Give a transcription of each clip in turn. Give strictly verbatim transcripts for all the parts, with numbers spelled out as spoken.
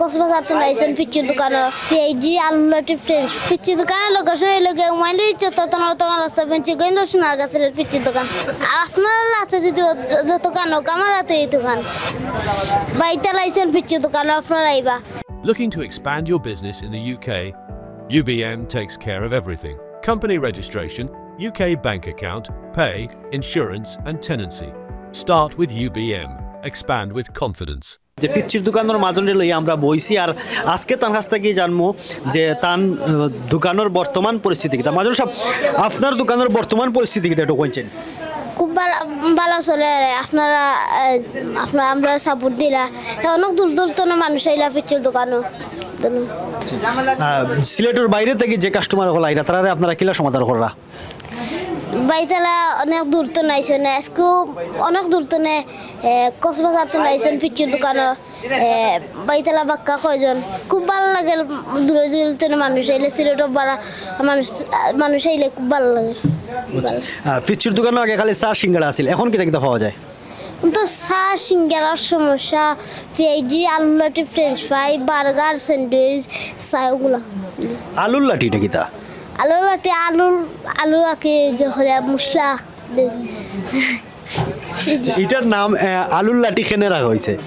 কক্সবাজার তো লাইছেন ফিচ্চির দোকানো, পিএইচজি আলু লাটি ফ্রেঞ্চ। ফিচ্চির দোকানের লোকেশন হইল গিয়ে উমাইলি চত্বর তখন রাস্তা বেঞ্চি গোবিন্দ সোনার গাছের ফিচ্চির দোকান। আপনার আছে যদি যত কানো আমার হাতে এই দোকান। বাইতা লাইছেন ফিচ্চির দোকানো আপনারা আইবা। Looking to expand your business in the U K? U B M takes care of everything: company registration, U K bank account, pay, insurance, and tenancy. Start with U B M. Expand with confidence. যে ফিচ্চির দোকানের মাজনরে লইয়া আমরা বইছি, আর আজকে তার কাছ থেকে জানবো যে তার আহ, দোকানের বর্তমান পরিস্থিতি কিতা। মাজন সাহেব, আপনার দোকানের বর্তমান পরিস্থিতি কিতা একটু কইছেন? খুব ভালো, ভালো চলে। আপনারা আহ, আপনারা আমরা সাপোর্ট দিলা। অনেক দূর দূর তো মানুষ আইলা ফিচ্চির দোকানো। আহ, সিলেটের বাইরে থেকে যে কাস্টমার হল আইরা, তারা আপনারা কিলা সমাধান কররা? বাইতালা অনেক দূর তো নাইছে না, আজকে অনেক দূর তো নে, এ, কক্সবাজার তো নাইছেন ফিচ্চির দোকানো। এ, বাইতালা বাক্কা কয়জন, খুব ভালো লাগে। দূরে দূরে তো মানুষ আইলে, সিলেটর বারা মানুষ, মানুষ আইলে খুব ভালো লাগে। আহ, ফিচ্চির দোকানো আগে খালি চা সিঙ্গারা আছিল, এখন কিতা কিতা পাওয়া যায়? তো চা সিঙ্গারার সমস্যা, পিএইচজি আলু লাটি ফ্রেঞ্চ ফ্রাই বার্গার স্যান্ডউইচ চা ওগুলা। আলুর লাটিটা কিতা? আলু লাটি আলু, আলু আঁকি যে হলে মশলা দে। এটার নাম আহ, আলুর লাটি কেনে রাখা হয়েছে?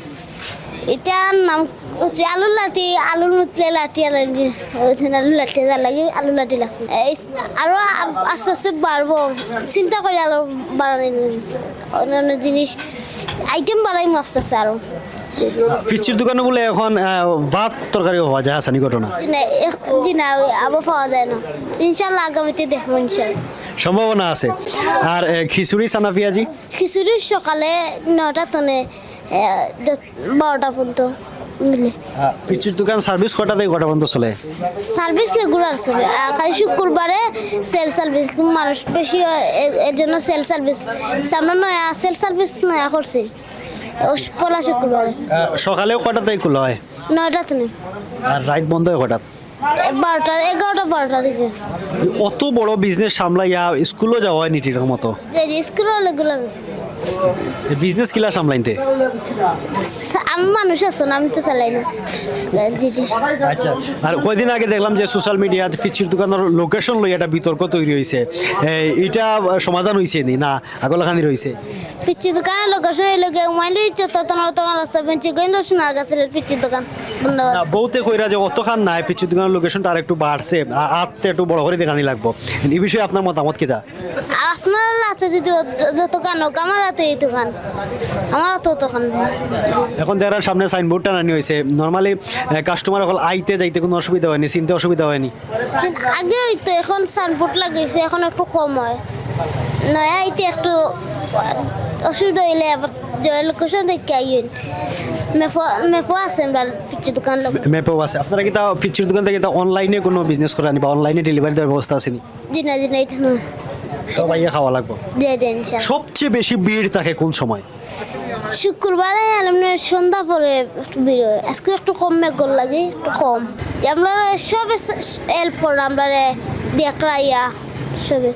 এটার নাম হচ্ছে আলু লাটি, আলুর মতলে লাটি আর ওই যে হচ্ছে আলু লাটি, যার লাগে আলু লাটি লাগছে। এই আরো আ- আস্তে আস্তে বাড়বো, চিন্তা করি আরো বাড়ানি অন্যান্য জিনিস আইটেম বাড়াই আস্তে আস্তে আরো। ফিচ্চির দোকানে বলে এখন আহ, ভাত তরকারিও পাওয়া যায়, হাসানি ঘটনা। জি না, এখ- জি না, ওই আবার পাওয়া যায় না। ইনশাল্লাহ আগামীতে দেখবো ইনশাল্লাহ। সম্ভাবনা আছে। আর আহ, খিচুড়ি, সানা, পিয়াজি? খিচুড়ি সকালে নটা তনে বারোটা পর্যন্ত মিলে। ফিচ্চির দোকান সার্ভিস কটা থেকে কটা পর্যন্ত চলে? সার্ভিস রেগুলার চলে, আর খালি শুক্রবারে সেল সার্ভিস, মানুষ বেশি হয়, এ- এর জন্য সেল সার্ভিস। আমরা নয়া সেল সার্ভিস নয়া করছি ও পলা শুক্রবারে। আহ, সকালে কটা থেকে খোলা হয়? নয়টা শুনে আর রাত বন্ধ হয় কটাত? বারোটা, এগারোটা বারোটা দিকে। অত বড় বিজনেস সামলাইয়া স্কুলও যাওয়া হয়নি ঠিক মতো। যে যে স্কুল রেগুলার। বিজনেস কিলা সামলাইতে? আমি মানুষ আছো না, আমি তো চালাই না। জি জি। আচ্ছা। আর কয়দিন আগে দেখলাম যে সোশ্যাল মিডিয়াত ফিচ্চির দোকানের লোকেশন লই একটা বিতর্ক তৈরি হয়েছে। এটা সমাধান হয়েছে নি না আগলাখানি রয়েছে? ফিচ্চির দোকানের লোকেশন হইল গিয়ে উমাইলি চত্বর তখন রাস্তা বেঞ্চি গোবিন্দ সোনার গাছের ফিচ্চির দোকান। ধন্যবাদ। না, বউতে কইরা যে অতখান নাই, ফিচ্চির দোকানের লোকেশনটা আর একটু বাড়ছে, আ- আত্তে একটু বড় করে দেখানি লাগবো। এই বিষয়ে আপনার মতামত কিতা? আপনার আছে যদি যত কান হোক, আমার হাতে এই দোকান, আমার হাতে অত কান নেই। এখন দেখরা সামনে সাইনবোর্ড টানানি হয়েছে। নর্মালি কাস্টমার এখন আইতে যাইতে কোনো অসুবিধা হয়নি, চিনতে অসুবিধা হয়নি? আগে হইতো, এখন সাইনবোর্ড লাগাইছে, এখন একটু কম হয়। নয়া আইতে একটু অসুবিধা হইলে আবার জয়ের লোকেশন দেখে আইন। মেপো মেপো আছে আমরা ফিচ্চির দোকান লোক। ম্যাপেও আছে। আপনারা কিতা ফিচ্চির দোকান থেকে কিতা অনলাইনে কোনো বিজনেস করানি বা অনলাইনে ডেলিভারি দেওয়ার ব্যবস্থা আছেনি? জি না জি না, এটা না। সবাই খাওয়া লাগবো। দিয়ে দেন ইনশাল্লাহ। সবচেয়ে বেশি ভিড় থাকে কোন সময়? শুক্রবারে এমনি সন্ধ্যা পরে একটু ভিড় হয়, আজকে একটু কম মেঘ লাগে, একটু কম। আমরা সবে হেল্প করো, আমরা দেখরাইয়া সবে।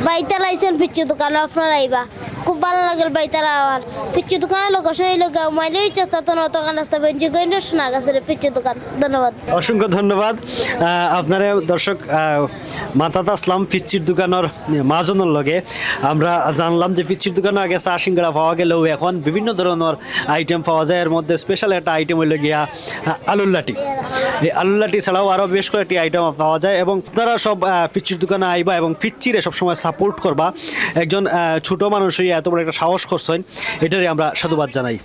বাইতা লাইছেন ফিচ্চির দোকানো, আপনারা আইবা, খুব ভালো লাগে বাইতারা। আর ফিচ্চির দোকানের লোকেশন এই লোক মাইলে চত্বর তখন রাস্তা বেঞ্চি গোবিন্দ সোনার গাছের ফিচ্চির দোকান। ধন্যবাদ। অসংখ্য ধন্যবাদ। আহ, আপনারা দর্শক, আহ, মাতাত আসলাম ফিচ্চির দোকানের মাজনর লগে। আমরা জানলাম যে ফিচ্চির দোকানো আগে চা সিঙ্গারা পাওয়া গেলেও এখন বিভিন্ন ধরনের আইটেম পাওয়া যায়। এর মধ্যে স্পেশাল একটা আইটেম হইল গিয়া, আহ, আলুর লাটি। এই আলুর লাটি ছাড়াও আরও বেশ কয়েকটি আইটেম পাওয়া যায় এবং আপনারা সব, আহ, ফিচ্চির দোকানো আইবা এবং ফিচ্চিরে সবসময় সাপোর্ট করবা। একজন, আহ, ছোট মানুষ হইয়া এত বড় একটা সাহস করছেন, এটারে আমরা সাধুবাদ জানাই।